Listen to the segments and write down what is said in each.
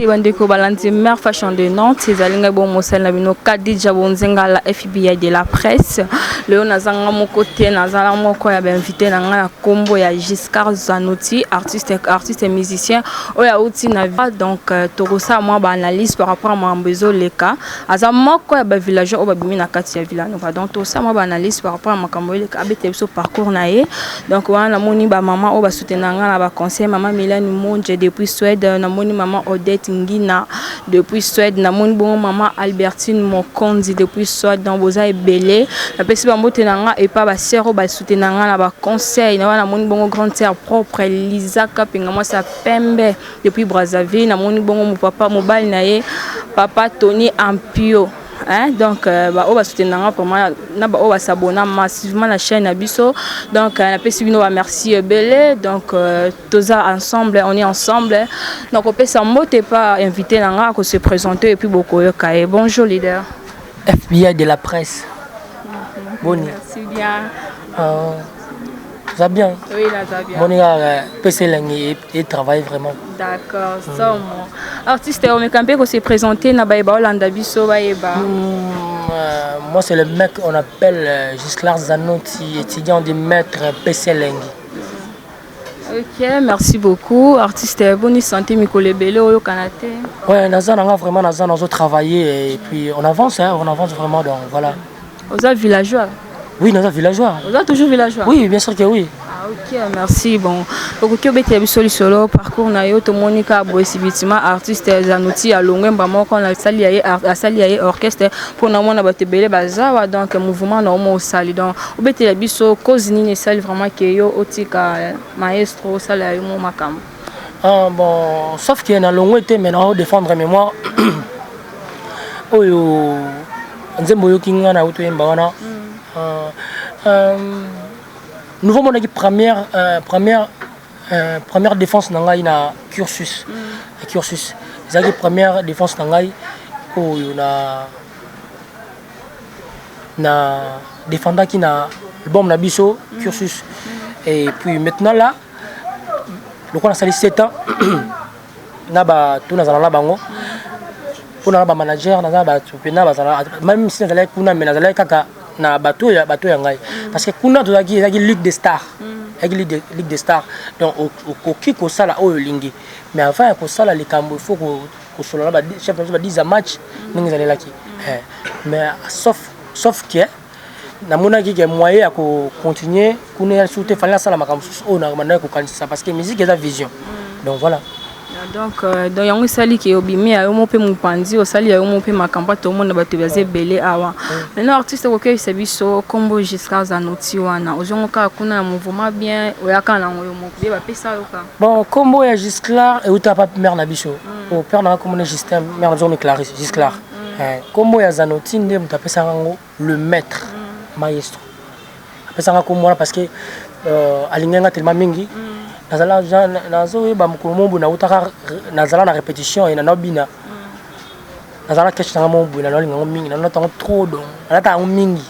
Mbote bandeko balandi Mère Fashion de Nantes, ezali ngai bongo mosali na bino Kadidja Bonzenga, la FBI de la presse. Lelo nazanga moko te, nazala moko ya bainvité na ngai na nkombo ya Giscard Zanotti, artiste musicien oyo auti na, donc tokosala mwa baanalyse par rapport à makambo ezoleka. Aza moko ya bavillageois oyo babimi na kati ya Villanova, donc tosala mwa baanalyse par rapport à makambo eleka, abetela biso parcours na ye. Donc wana namoni bamama oyo basoutenir nga na baconseil: mama Milani Monje depuis Suède, namoni mama Odette Ngina depuis Suède, namoni bongo mama Albertine Mokonzi depuis Suède. Donc boza ebele, napesi bambote na nga epa basere oyo basoutenir nga na baconseil na wana. Namoni bongo grande sœur propre Lizaka Penga, mwasi ya pembe depuis Brazzaville. Namoni bongo mopapa, mobali na ye, papa Tony Ampio, hein. Donc baoyo basoutenanga vraiment na baoyo basabona massivement na chaîne na biso, donc napesi bino bamerci ebele. Donc toza ensemble, on est ensemble. Donc opesa mbote pa invité na nga, akose présenter et puis bokoyoka ye. Bonjour leader. FBI de la presse. Boni? Merci bien. Ça bien? Oui, naza bien. Boni kaka pesa elengi et travaille vraiment. D'accord, somo. Artiste, omeka mpe kose présenter na bayeba olanda biso, bayeba. Moi, c'est le mec on appelle Gisclar Zanotti, étudiant du maître PC Lengi. Ok, merci beaucoup. Artiste, boni santé? Mikolo ebele oyokana te. Ouais, naza nanga vraiment, naza nazo travailler et puis on avance, hein, on avance vraiment, donc voilà. Oza villageois? Oui, naza villageois. Oza toujours villageois? Oui, bien sûr que oui. Ah, ok, merci. Bon, okoki obetela biso lisolo parcours na yo. Tomoni kaka boye subitement artiste Zanotti alongwemba moko asali ya ye, asali ya ye orchestre mpona mona bato ebele bazawa. Donc mouvement na omo osali, donc obetela biso cause nini esali vraiment ke yo otika maestro, osala yo mo makambo. Ah, bon, sauf que nalongwe te, mais nao défendre mémoire oyo nzembo oyoki nga na toyemba wana. Nouveau monaki première défense na ngai na cursus. Cursus ezalaki première défense na ngai oyo na défendaki na album na biso Cursus. Et puis maintenant là, lokola nasali 7 ans na bato nazala na bango, mpona na bamanager, naza na bato mpena bazala, même si nazalaki kuna, mais nazalaki kaka na bato ya ngai, parce que kuna tozalaki, ezalaki Ligue des Stars, ezalaki Ligue des Stars. Donc okoki kosala oyo olingi, mais avant ya kosala likambo, il faut kosolola na chef na biso, badisa match ndenge ezalelaki. Mais sauf que namonaki ke moyen ya kocontinue kuna ya surtout efali nasala makambo mosusu oyo nabandaki kokanisa, parce que musique eza vision. Donc voilà. Donc yango esali ke obimi ya yo mo mpe mopanzi, osali ya yo mo mpe makambo. Tomona bato baza ebele awa. Maintenant artiste, okoki oyebisa biso nkombo Giscard Zanotti wana ozongo kaka kuna na mouvement bien, oyaka nango yo moko bie, bapesa yo kaka? Bon, nkombo ya Gisclar euta pa mare na biso. O père nanga komona Justin, mare na biso komi Clarisse Gisclar. Nkombo ya Zanotti nde moto apesaka yango, le maître maestro apesaka nkombo wana parce que alingi nga tellement mingi. Nazala, nazoyeba mokolo mo boye nautaka, nazala na répétition e nanobina, nazala ketch nanga mo boye, nanaolinga yango mingi, nanota yango trop, donc nalata yango mingi.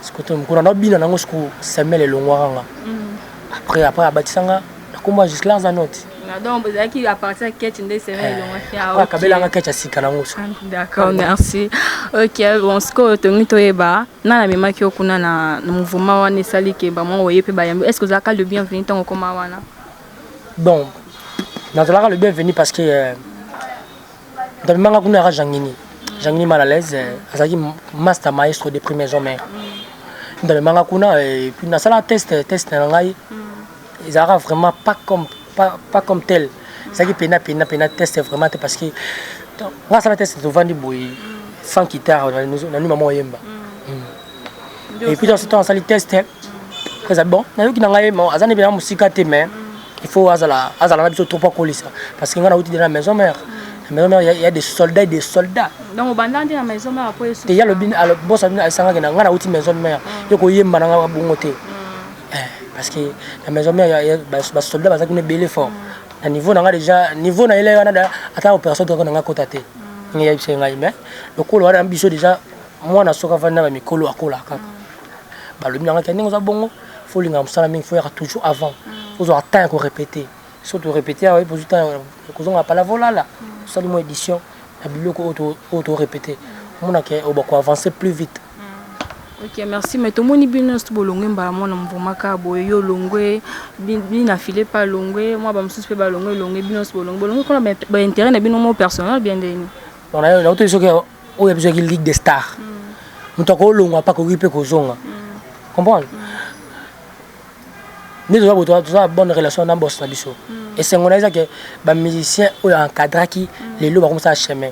Sikoto mokolo nanobina nango, siko semele elongwaka nga. Après abatisanga na nkombo ya Gisclar Zanotti. Donc ezalaki à partir ya ketch nde semele elongwaki? Akabelanga ketch ya sika nango. D'accord, merci. Ok, bon, sikoyo tongi toyeba nani amemaki yo kuna na mouvement wana esali ke bamwa oye mpe bayambi. Est ce que ozalaka le bienvenu ntango okoma wana? Bon, nazalaka le bienvenu parce que moto amemanga kuna yaka Jangini, Jangini mal à l'aise, azalaki master maestro de maison mère. Moto amemanga kuna et puis nasala test na ngai, ezalaka vraiment pas comme tel, ezalaki pena pena pena test vraiment te, parce que nga asala test, tovandi boye sans guitare, nanu mama oyemba. Et puis dans asali test eza bon, nayoki na ngai aza nde pena mosika te, mais il faut azala na biso trop po akolisa, parce que ngai nauti de na maison mère. Na maison mère, il y a des soldats et des soldats. Donc obanda nde na maison mère po? Te, ya lobi bosa esangaki na ngai, nauti maison mère, yo koyemba na ngai bongo te, parce que na maison mère basoldat baza kuna ebele fort. Na niveau na ngai déjà, niveau na ele wana, ata opération toko na ngai kota te, ndenge yebisa ngai. Mais lokolo wana biso déjà, mwana soki avandi na bamikolo, akola kaka. Balobi na ngai ke ndenge oza bongo, faut olinga mosala mingi, faut yaka toujours avant, ozwaka temps ya korépéter. So torépété awa, epozu ntango kozonga palavolala, tosali mwa édition na biloko oyo torépété, omonake oyo bakoavance plus vite. Ok, merci. Mais tomoni bino nyonso bolongwe mbala mwana mouvement kaka boye. Yo olongwe, bina file mpe alongwe, mwa bamosusu mpe balongwe elongwe. Bino nyonso bolongwe, bolongwe mpona baintérêt na bino mo personnel bien ndeni? Bon, nauti soki oyo biso yaki Ligue des Stars, moto akolongwa mpa akoki mpe kozonga, comprendre nde toza boye. Toza na bonne relation na boss na biso. Esengo na eza ke bamusicien oyo encadraki lelo bakomosala chemin.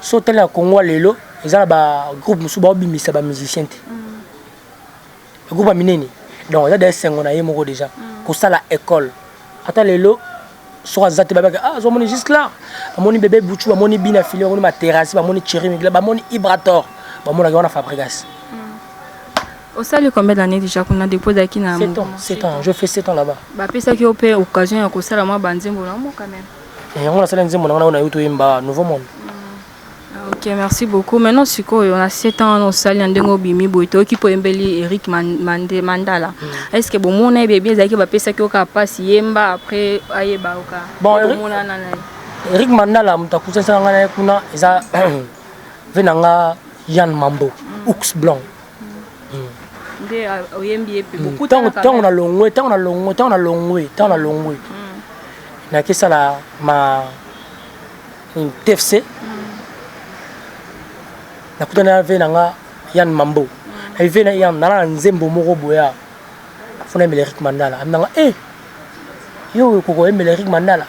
So tele na Congo lelo, eza na bagroupe mosusu baobimisa bamusicien te, bagroupe ya minene. Donc eza da esengo na ye moko déjà kosala école. Ata lelo soki aza te, babaka ah, azomoni jusque là, bamoni bébé Buchu, bamoni Bina Fili, bamoni Materasi, bamoni Thierry Migla, bamoni Ibrator, bamonaki wana Fabregas. Osali combien d'années déjà kuna depuis ozalaki na? 7 ans, 7 ans, je fais 7 ans là-bas. Bapesaki yo mpe occasion ya kosala mwa banzembo na mo quand même? Yango nasala nzembo na nga na yo, toyemba Nouveau Monde. Ok, merci beaucoup. Maintenant sikoyo, na 7 ans wana osali, na ndenge obimi boye, toyoki mpo oyembeli Eric Mandala. Est ce que bomona ye bebi ezalaki, bapesaki yo kaka mpasi yemba, après ayeba yo kaka? Bon, bomonana na ye? Eric Mandala, moto akusanisaka ngai na ye kuna eza ve na nga Yann Mambo Oux Blanc. Nde oyembi ye mpe? Ntango na longwe, ntango na longwe nakesala ma TFC, nakutani na ve na nga Yann Mambo. Nabi ve na Yann, nala na nzembo moko boya fona yembela Eric Mandala. Abi nanga e yo okoki koyembela Eric Mandala,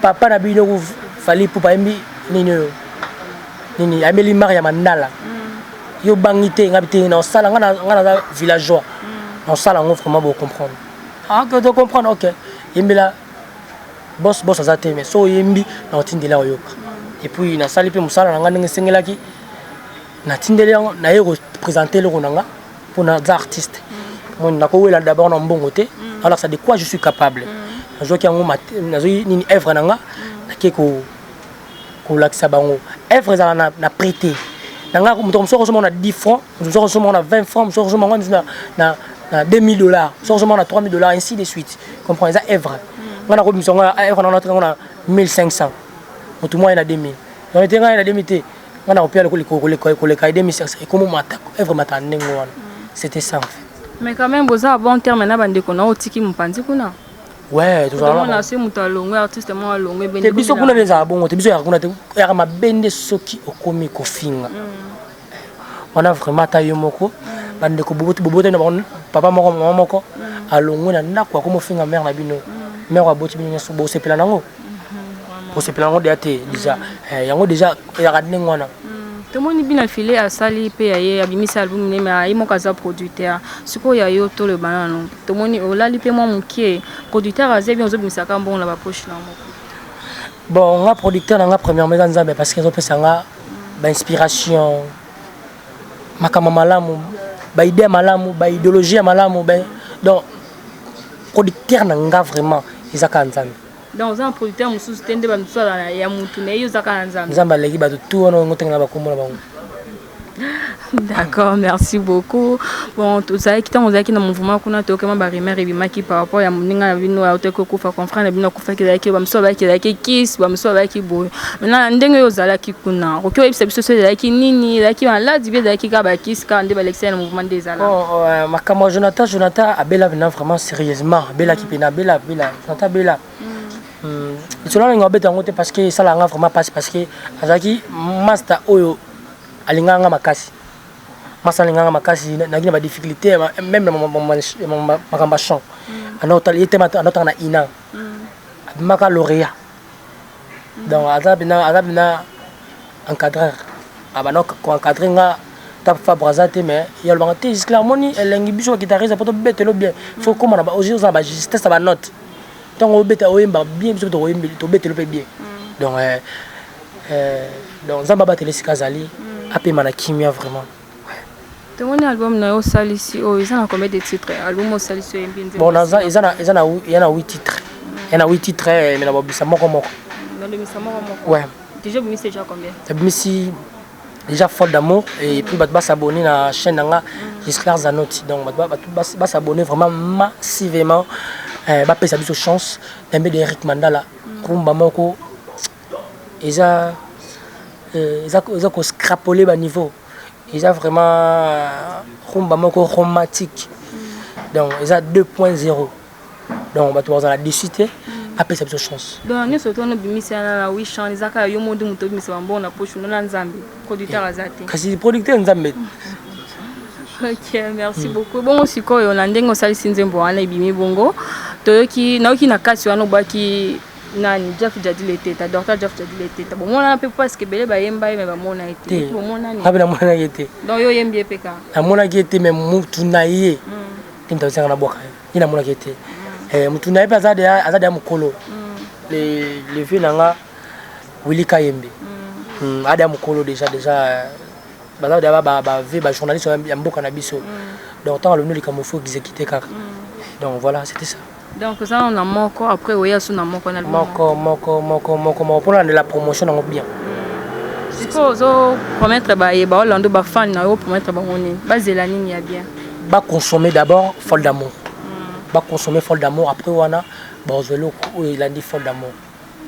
papa na bino Fally Ipupa ayembi nini oyo nini, ayembeli Maria Mandala, yo bangi te. Ngabi te, naosala nga naza villageois, naosala yango vraiment bocomprendre. Ah, ok, to comprendre. Ok, yembela boss. Boss aza te, mais so oyembi na otindeli oyoka. Et puis nasali mpe mosala na nga ndenge esengelaki, natindeli yango, naye koprésente eloko na nga mpo naza artiste. Moni nakowela d'abord na mbongo te, alakisa de quoi je suis capable. Nazwaki yango, nazwi nini, œuvre na nga, nake kolakisa bango. Œuvre ezala na prix te na nga. Moto mosusu akosomba na 10 francs, moto mosusu akosomba na 20 francs, mosusu akosomba ngo na 2000 $, mosusu akosomba na 3000 $, ainsi de suite. Comprend, eza œuvre. Nga nakobimisa ngo, œuvre na nga na 1500, moto moko aye na 2000. Donc ete ngai na 2000 te, nga nakopia koleka 2500, ekomo mata, œuvre mata ndenge wana. C'était ça en fait. Mais quand même boza bon terme na bandeko na otiki mopanzi kuna? Ouais. Tozomona se moto alongwe, artiste moko alongwe. Te, biso kuna nde ezala bongo te. Biso yaka kuna te, yaka mabe nde soki okomi kofinga wana vraiment. Ata yo moko, bandeko bobotami na bango papa moko, mama moko, alongwe na ndako, akomi ofinga mare na bino, mare aboti bino nyonso, bosepela nango? Bosepela nango deya te. Déjà yango déjà ezalaka ndenge wana. Tomoni Bina File asali mpe ya ye, abimisi album ne, mais ye moko aza producteur. Sikoyo ya yo, toloba nano, tomoni olali mpe mwa mokie, producteur aza bien, ozobimisaka mbongo na bapoche na moko? Bon, nga producteur na nga premièrement eza Nzambe, parce que ezopesa nga bainspiration, makambo malamu, baidée ya malamu, baidéologie ya malamu. Donc producteur na nga vraiment eza kaka Nzambe. Donc oza na producteur mosusu te nde bamosusu ya mutu na ye, yo oza kaka na Nzambe? Nzambe aleki bato tu wana ongo ntenga na bakombo na bango. D'accord, merci beaucoup. Bon, tozalaki, ntango ozalaki na mouvement kuna, tokema barumeur ebimaki par rapport ya moninga na bino autaki kokufa, confrère na bino akufaki. Ezalaki bamosusu bazalaki, ezalaki kisi, bamosusu bazalaki boye. Maintenant, na ndenge oyo ozalaki kuna, okoki oyebisa biso so ezalaki nini? Ezalaki maladi bi ezalaki kaka bakisi kaka nde balekisa na mouvement nde ezala? Bon, makambo ya Jonathan, Jonathan abela mpena vraiment sérieusement, abelaki mpena, abela, abela, Jonathan abela. Lisolo nalinga obeta yango te parce que esalaka nga vraiment mpasi, parce que azalaki master oyo alingaka nga makasi. Masa alingaka nga makasi, naki na badifficulté même na makambo ya chant, ye te anotanga na ina, abimaka lauréat. Donc aza mpena encadreur, abanda koencadre nga. Ta Fabre aza te, mais ye alobanga te jusque là. Omoni elengi, biso baguitariste, po tobetelo bien, faut koma na oza na bajustesse ya banote. Ntango obeta, oyemba bien, biso tobetelo mpe bien. Donc Nzambe abatela esika azali, apema na kimia vraiment. Tomoni album na yo osalisi oyo, eza na combien de titres, album osalisi oyembi nzembo? Bon, naza eza na ya na 8 titres, ya na 8 titres, mais na babimisa moko moko. Nabimisa moko moko? Ouais. Déjà obimisi déjà combien? Nabimisi déjà Faute d'amour. Et puis bato basabonner na chaîne na nga Gisclar Zanoti. Donc bato basabonner vraiment massivement. Bapesa biso chance. Nayembi de Eric Mandala, rumba moko eza koscrapole baniveau. Eza vraiment rumba moko romantique, donc eza 2.0, donc bato bazala déçu te. Apesa biso chance. Donc nyonso to wana obimisi wana na huit chants, eza kaka yo mondi moto obimisa bambongo na poche no na Nzambe? Producteur aza te? Kasi producteur Nzambe. Ok, merci beaucoup. Bongo sikoyo, na ndenge osalisi nzembo wana ebimi bongo, toyoki, nayoki na kati wana obwaki nani, Jeff Jadil Eteta, Docteur Jeff Jadil Eteta. Bomona mpe, parce que ebele bayemba ye, me bamona ye te. Bomonani? Ngabe namonaki ye te. Donc yo oyembi ye mpe kaka? Namonaki ye te, mais mutu na ye nde moto azanga nabwaka ye. Ye namonaki ye te, mutu na ye mpe aza deya mokolo, le vieux na nga Willy Kayembe, adeya mokolo déjà, baza deya bavieux bajournaliste ya mboka na biso. Donc ntango alobi likambo, faut exécuter kaka. Donc voilà, c'était ça. Donc oza na moko, après oya so na moko na Moko moko moko moko moko, mpona landela promotion nango bien. Sikoyo ozo promettre bayeba olanda, bafan na yo, promettre bango nini? Bazela nini ya bien? Baconsommer d'abord Folle d'amour, baconsommer Folle d'amour, après wana bazwa eloko oyo elandi Folle d'amour.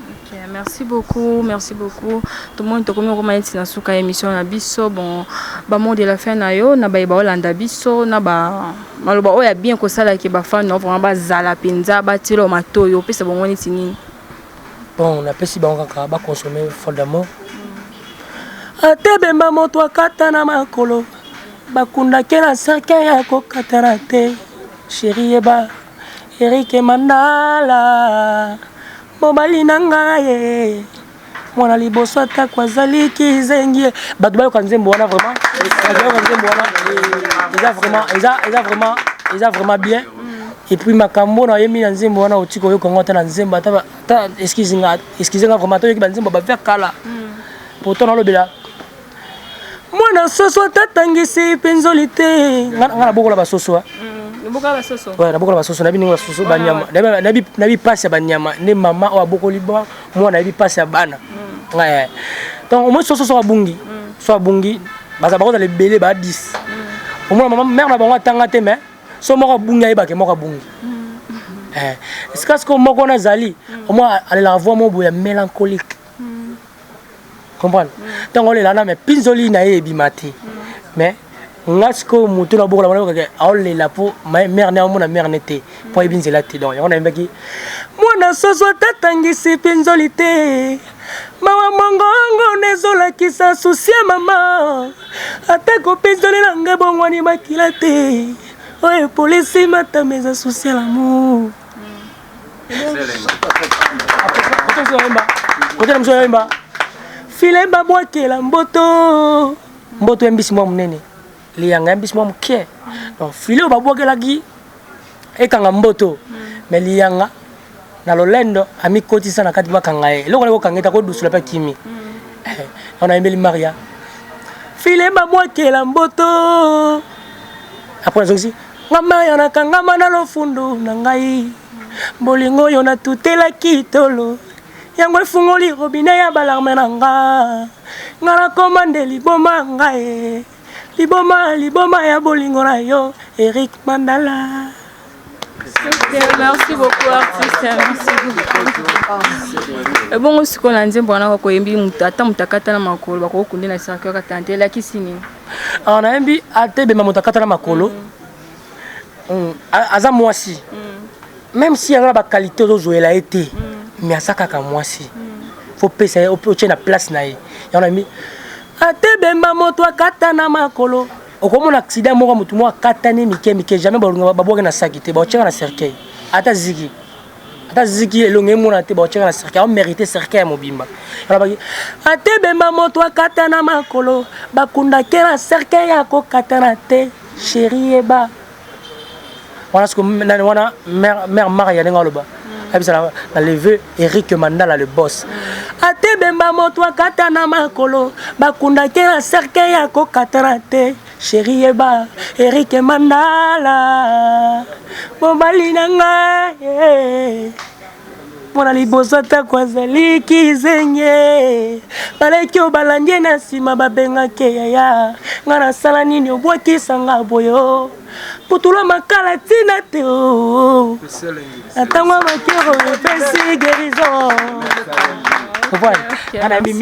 Ok, merci beaucoup, merci beaucoup. Tout le monde, tokomi okoma neti na suka ya émission na biso. Bon, ba mot de la fin na yo na bayeba olanda biso, na ba maloba oyo ya bien kosalaki bafan na yo vraiment bazala mpenza batiela matoyi, opesa bango neti nini? Bon, napesi bango kaka baconsommer Folle d'amour. Atebemba moto akata na makolo, bakundake na cercueil ya kokatana te. Chéri, yeba Eric Mandala, mobali na ngai ye mwana liboso, atako azali kizengi ye. Bato bayoka nzembo wana vraiment, bato bayoka nzembo wana, eza vraiment, eza vraiment, eza vraiment bien. Et puis makambo nayembi na nzembo wana, otika oyoka yango ata na nzembo, ata excuse nga, excuse nga vraiment, ata oyoki banzembo bavers kala. Pourtant nalobela mwana soso atatangisi mpenzoli te. Nga nabokola basoso. Nabokola basoso, nayebi ndenge basoso banyama, nayebi mpasi ya banyama nde mama oyo abokoli mwana, nayebi mpasi ya bana. Donc omoi soso so abungi, so abungi, baza bakozala ebele, ba 10, omona mama mare na bango atanga te, mais so moko abungi, ayebake moko abungi. Esika sikoyo moko wana azali, omoi alelaka voix moko boye ya mélancolique, comprendre? Ntango olela na mais mpinzoli na ye ebima te. Mais nga sikoyo motu na bokola wana kaka aolela mpo mare ne aomona mare ne te, mpo ayebi nzela te. Donc yango nayembaki mwana soso atatangisi mpinzoli te, mawa mongongo nezolakisa souci ya mama, atako mpinzoli nanga ebongwani makila te, oyo epolisi matama eza souci ya l'amour. Kote na mosu oyemba filet, babwakela mboto, mboto ya mbisi mwa monene, liyanga ya mbisi mwa moke. Donc filet oyo babwakelaki ekanga mboto, mais liyanga na lolendo amikotisa na kati, bakanga ye eloko wana ekokanga ete akodusula mpe akimi. Wana ayembeli Maria filet babwakela mboto. Après nazongisi nga Maria, nakangama na lofundu na ngai, bolingo oyo natutelaki tolo, yango efungoli robinet ya balarmes na nga. Nga nakoma nde liboma, ngai liboma, liboma ya bolingo na yo, Eric Mandala. Merci beaucoup, artiste, merci beaucoup. Ebongo sikoyo na nzembo wana koyembi moto ata moto akata na makolo, bakokunde na cercueil akata te, elakisi nini? Awa nayembi atebema moto akata na makolo, aza mwasi, même si aza na baqualité ozozwela ye te, mais aza kaka mwasi, faut pesa ye, otie na place na ye. Yango nayembi atebemba moto akata na makolo. Okomona accident moko, motu moko akatani mike mike, jamais babwaki na saki te, baotiaka na cercueil. Ata ziki, ata ziki elongo emona te, baotiaka na cercueil, aomérite cercueil ya mobimba. Alobaki atebemba moto akata na makolo, bakundake na cercueil ya kokatana te. Chéri, yeba wana siko nani wana, mare Maria, ndenge aloba ayebisa na leve Eric Mandala le boss, atebemba moto akata na makolo, bakundake na cercueil ya kokatana te. Chéri, yeba Eric Mandala, mobali na ngai, mpona liboso, atako azali kizenge, baleki oyo balandi ye na nsima babengaki yaya. Ngai nasala nini obwakisanga boyo? Putulu makala ntina te oh. Na ntango ya makero epesi guérison. Comprendre?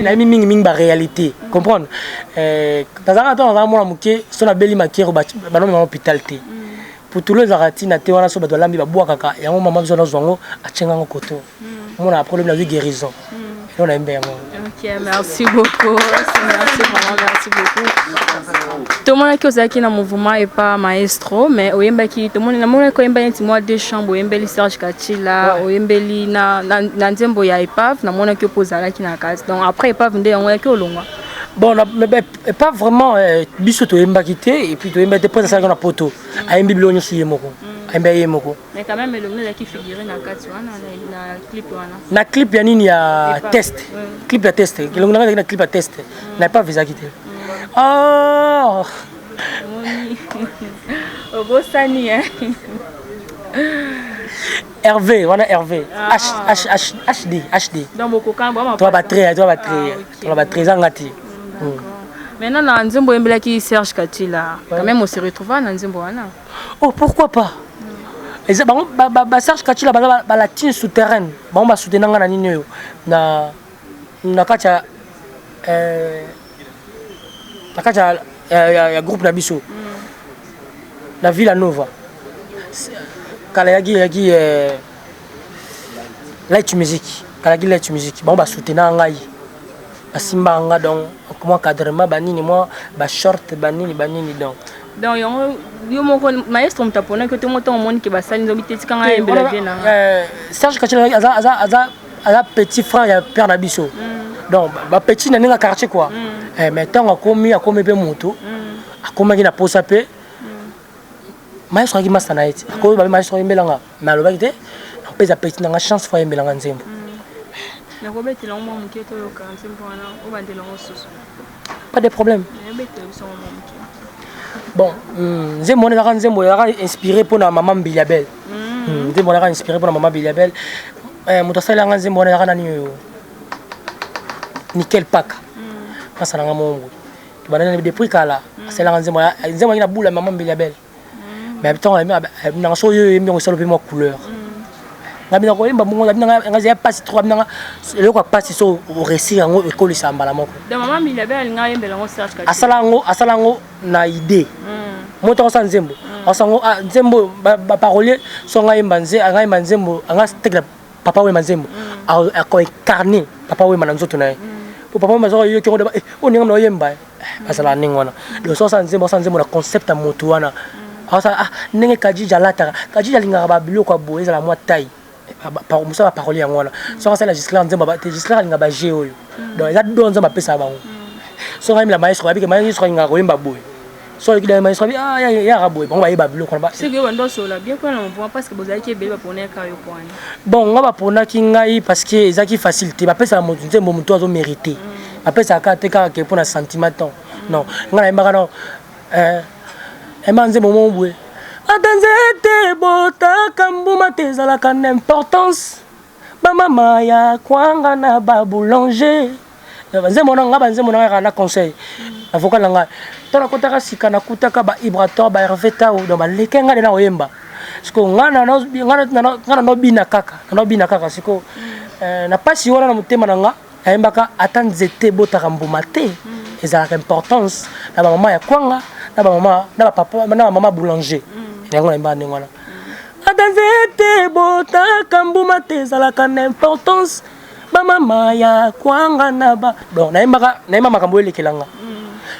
Nayebi mingi mingi baréalité, comprendre? Nazalaka, ntango nazalaka mwana moke, so nabeli makero, banomema hôpital te. Putulu ezalaka ntina te wana, so bato balambi, babwakaka yango. Mama biso nazwa yango, atienga yango koto mona problème, nazwi guérison, elo nayembe yango. Ok, merci beaucoup. Merci vraiment, merci beaucoup. Tomonaki ozalaki na mouvement epa maestro, mais oyembaki, tomoni, namonaki oyemba neti mwa deux chambres, oyembeli Serge Kachila, oyembeli na nzembo ya Epave. Namonaki yo mpo ozalaki na kati. Donc après Epave nde yango oyaki olongwa? Bon, mais pas vraiment. Biso toyembaki te, et puis toyembaki te. Mpo asalaki na poto, ayembi biloko nyonso ye moko, ayembi ye moko. Mais quand même elongi ezalaki figuré na kati wana, na clip wana. Na clip ya nini? Ya test, clip ya test. Elongi nanga ezalaki na clip ya test, na Epave ezalaki te. Oh. Obosani? Hervé wana, Hervé H H H HD HD. Donc bokoka. To batterie, to batterie, to batterie ezanga te. Maintenant, na nzembo oyembelaki Serge Katila, quand même on se retrouva na nzembo wana? Oh, pourquoi pas? Eza bango baserge Katila, baza balatine souterraine. Bango basoutenanga nga na nini oyo, na kati ya na kati ya groupe na biso na Villa Nova. Kala yaki light music, kala yaki light music. Bango basoutenanga ngai, basimba nga, donc mwa encadrement banini, mwa bashort banini banini, donc. Donc yango yo moko maestro moto aponaki te? Mo ntango omoni ke basali nzobi te, tikanga yembela vie na. Serge Kachila aza petit frère ya père na biso, donc bapetit na ndenge ya quartier quoi. Mais ntango akomi mpe moto, akomaki na posa mpe maestro ayaki masa na ye ti akomi babe maestro ayembelanga, mais alobaki te napesa petit nanga chance, fo ayembelanga nzembo. Nakobetela ngo mwa moke, toyoka nzembo wana, obandela ngo susu. Pas de problème. Nayobetela biso ngo mwa moke. Bon, nzembo wana ezalaka nzembo ezalaka inspiré mpona mama Mbiliabel. Nzembo wana ezalaka inspiré mpona mama Mbiliabel. Moto asalelanga nzembo wana ezalaka nani oyo, Nickel Paka, asalanga mongo tobandani depuis kala. Asalelanga nzembo, nzembo ayaki na bula mama Mbiliabel, mais ntango nanga so oyo oyembi yango, esala mpe mwa couleur. Nga bina koyemba bongo, nga eza pasi trop. Binanga eloko ya pasi, so oréussir yango, ekolisa mbala moko. Donc mama Mbiliabel alinga ayembela ngo Serge Katila? Asala yango, asala yango na idée. Moto akosala nzembo, asala yango nzembo, baparolier so anga yemba, anga yemba nzembo, anga tekela papa oyemba nzembo, akoincarne papa oyemba na nzoto na ye, po papa oyemba soki ayoki yango, oyo ndenge na oyemba, bazala ndenge wana. Donc so asala nzembo, asala nzembo na concept ya moto wana. Asala ndenge Kadija alataka, Kadija alingaka babiloko ya boye, ezala mwa taille mosala, baparole yango wana. Soki asala Gisclar nzembo te, Gisclar alingaka baje oyo. Donc eza don nzambe apesaka bango. Soki ayembela maestro, ayebike maestro alingaka koyemba boye. So ayoki da maestro abi yaka boye, bango bayeba biloko wana. Soki oyo bando osola bien kuna na mouvement, parce que bozalaki ebele, baponaka yo pwani? Bon, nga baponaki ngai parce que ezalaki facile te. Bapesaka moto nzembo moto azomérite, bapesaka kaka te kaka ke mpona sentiment ton. Non, ngai nayembaka no ayembaka nzembo moko boye: ata nzete botaka mbuma te, ezalaka na importance, bamama ya kwanga na baboulanger. Banzembo wana, nga banzembo na ngai kaka na conseil na vocal na ngai. To nakotaka sika, nakutaka ba Ibrator, ba Hervé Tao, donc baleke ngai nde na koyemba. Siko nga nanobina kaka, nanobina kaka. Siko na pasi wana na motema na nga, nayembaka ata nzete ebotaka mbuma te, ezalaka importance na bamama ya kwanga, na bamama, na bapapa, na bamama boulanger. Yango nayembaka ndenge wana: ata nzete ebotaka mbuma te, ezalaka na importance, bamama ya kwanga na ba. Donc nayembaka, nayemba makambo oyo elekelanga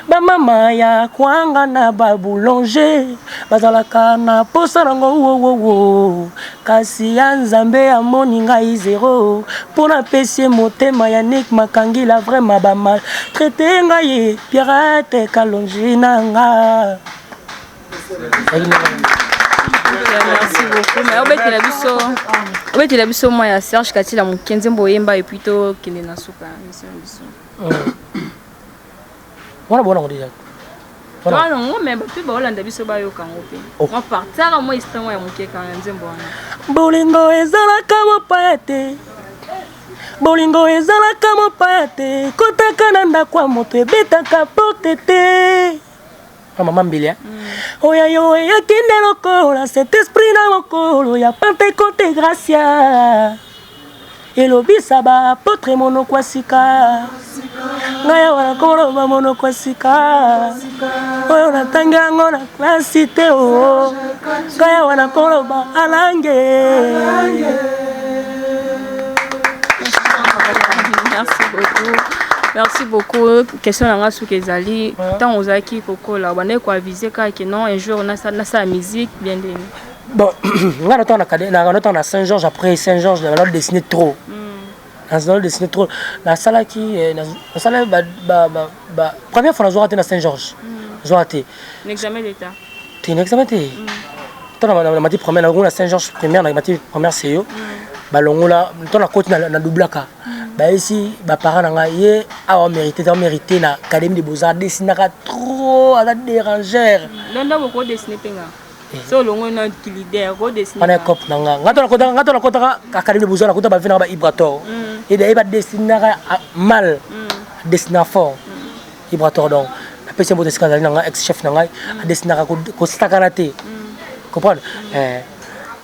bamama ya kwanga na baboulanger, bazalaka na posa nango wowowo. Kasi ya Nzambe amoni ngai zero, mpo napesi ye motema ya Nik Makangila. Vraiment bamaltraite ngai, Pierrette Kalongi na nga. Merci beaucoup. Mais obetela biso mwa ya Serge Katila moke, nzembo oyemba, et puis tokende na suka émission na biso. Wana bona ngo déjà. Wana yango, mais bato baolanda biso bayoka yango mpe. Mwa partaka mwa extrait mwa ya moke kaka ya nzembo wana. Bolingo ezalaka mopaya te, bolingo ezalaka mopaya te, kotaka na ndako ya moto, ebetaka porte te. Na mama mbili oya yo eyaki nde lokola Saint Esprit na mokolo ya Pentecôte, gracia elobisa baapôtre monoko ya sika. Ngai awa nakoloba monoko ya sika oyo natangi yango na klasi te. O ngai awa nakoloba alange. Merci beaucoup, merci beaucoup. Question na nga soki ezali, ntango ozalaki kokola, obandaki koaviser kaka ke non, un jour nasala musique bien ndeni? Bon, nga na na Saint Georges, après Saint Georges na dessiné trop, nazala dessiné trop. Nasalaki, nasalaki première fois, nazwaka te na Saint Georges, nazwaka te. Examen d'état? Te, na examen te. To na mati première, nalongo na Saint Georges primaire, na mati première seyo, balongola to nakoti na doublaka. Bayesi baparent na ngai ye awa mérité te, mérité na Académie de Beaux-Arts, dessinaka trop, aza dérangère. Nda bokodessiner mpe nga so olongo na leader kodessiner. Wana cope na nga, nga to nakotaka Académie de Beaux-Arts, nakota bavi nanga baibrator ye badessinaka mal, dessinaka fort Ibrator. Donc napesi mbote esika azali na ngai, ex chef na ngai, adessinaka kosakana te, comprendre.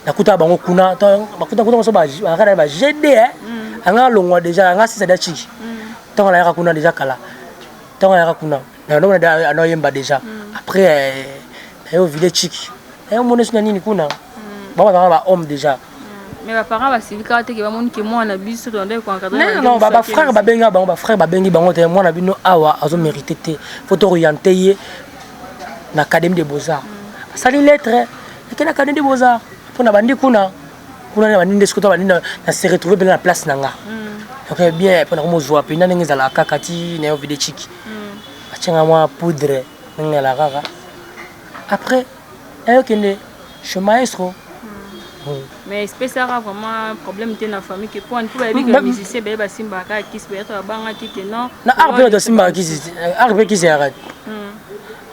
Nakuta bango kuna, bakuta kuna so bakaka na ba GD anga alongwa déjà, anga sisa da chiki. Ntango nayaka kuna déjà kala, ntango nayaka kuna anoyemba déjà. Après naye ovile chiki, naye omona esi na nini kuna, bango bazalaka bahomme déjà. Mais baparent basili kaka teke bamoni ke mwana biso tondaki koencadrer? Non, bafrère babengi bango, bafrère babengi bango te: mwana bino awa azomérite te, faut tooriente ye na Académie de Beaux-Arts. Basali lettre, eke na Académie de Beaux-Arts. Mpo na bandi kuna, kuna na bandi nde sikoyo bandi na se retrouve mpena na place na nga. Donc bien, mpo na komozwa mpena ndenge ezalaka kaka ti na yo vide chiki, batianga mwa poudre ndenge ezalaka kaka. Après nayokende chez maestro. Mais espesaka vraiment problème te na famille ke po bayebi ke musicien baye basimbaka kisi, bayeta babangaki ke non? Na art mpe tosimbaka kisi, art mpe kisi yaka.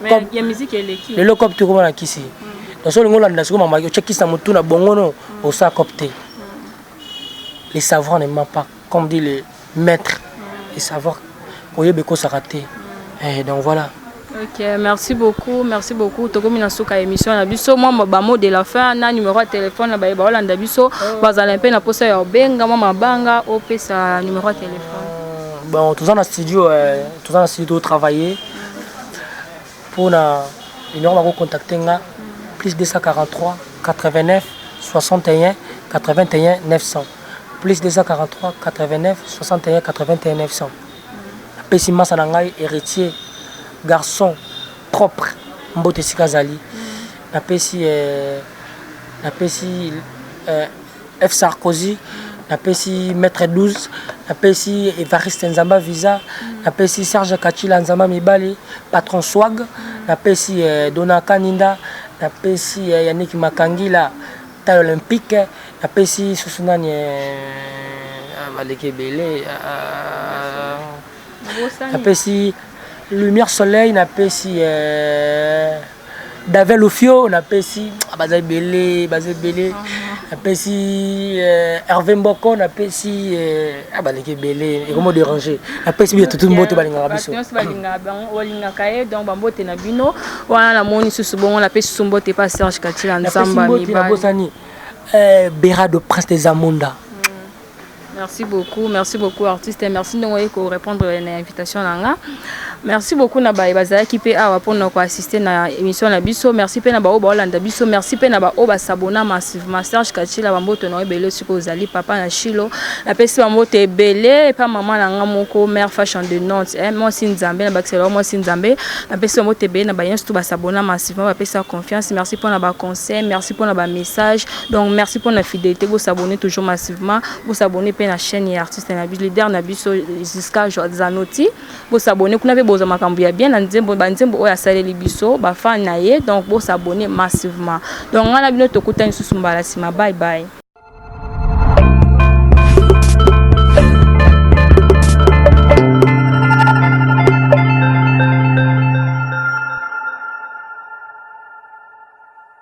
Mais ya musique eleki. Lelo cop te, komona kisi. Donc so olingi olanda sikoyo mama, otya kisi na motu na bongono, osala cop te. Les savoirs ne ment pas, comme dit le maître, les savoirs koyeba ekosaka te. Donc voilà. Ok, merci beaucoup, merci beaucoup. Tokomi na suka émission na biso. Mwa bamot de la fin na numéro ya téléphone na baye baolanda biso, bazala mpe na posa ya obenga, mwa mabanga, opesa numéro ya téléphone. Bon, toza na studio, toza na studio, totravailler. Mpona numéro bakocontacte nga: plus 243 89 61 81 900, plus 243 89 61 81 900. Apesi masa na ngai Héritier, garçon propre, mbote esika azali. Napesi F Sarkozy, napesi maître 12, napesi Evariste Nzamba Visa, napesi Serge Kachila Nzamba Mibali, patron Swag, napesi Dona Kaninda, napesi Yannick Makangila taille olympique, napesi susu nani, baleki ebele, napesi Lumière Soleil, napesi David Lufio, napesi baza ebele, baza ebele, napesi Hervé Mboko, napesi baleki ebele, ekomo déranger. Napesi biso tutu mbote balingaka biso. Nyonso balingaka bango, balingaka ye. Donc bambote na bino wana. Namoni susu bongo, napesi susu mbote pa Serge Katila Nzamba Mibali. Nabosani Berado, prince des Amunda. Merci beaucoup, merci beaucoup artiste, merci ndenge oye korépondre na invitation na nga. Merci beaucoup na baye bazalaki mpe awa mpona koassister na émission na biso. Merci mpe na baoyo baolanda biso. Merci mpe na baoyo basabona massivement. Serge Kachila, bambote na ebele sikoyo ozali papa na Shilo. Napesi bambote ebele epa mama na nga moko, mare Fashion de Nantes, mwasi Nzambe na bakisela, mwasi Nzambe. Napesi bambote ebele na baye nyonso to basabona massivement, bapesa confiance. Merci mpona baconseil, merci mpona bamessage. Donc merci mpona fidélité. Bosabonner toujours massivement, bosabonner mpe na chaîne ya artiste na biso, leader na biso Jusqu'à Zanoti. Bosabonner kuna mpe bozwa makambo ya bien na nzembo, banzembo oyo asaleli biso, bafan na ye. Donc bosabonner massivement. Donc ngai na bino tokutani lisusu mbala nsima. Bye bye.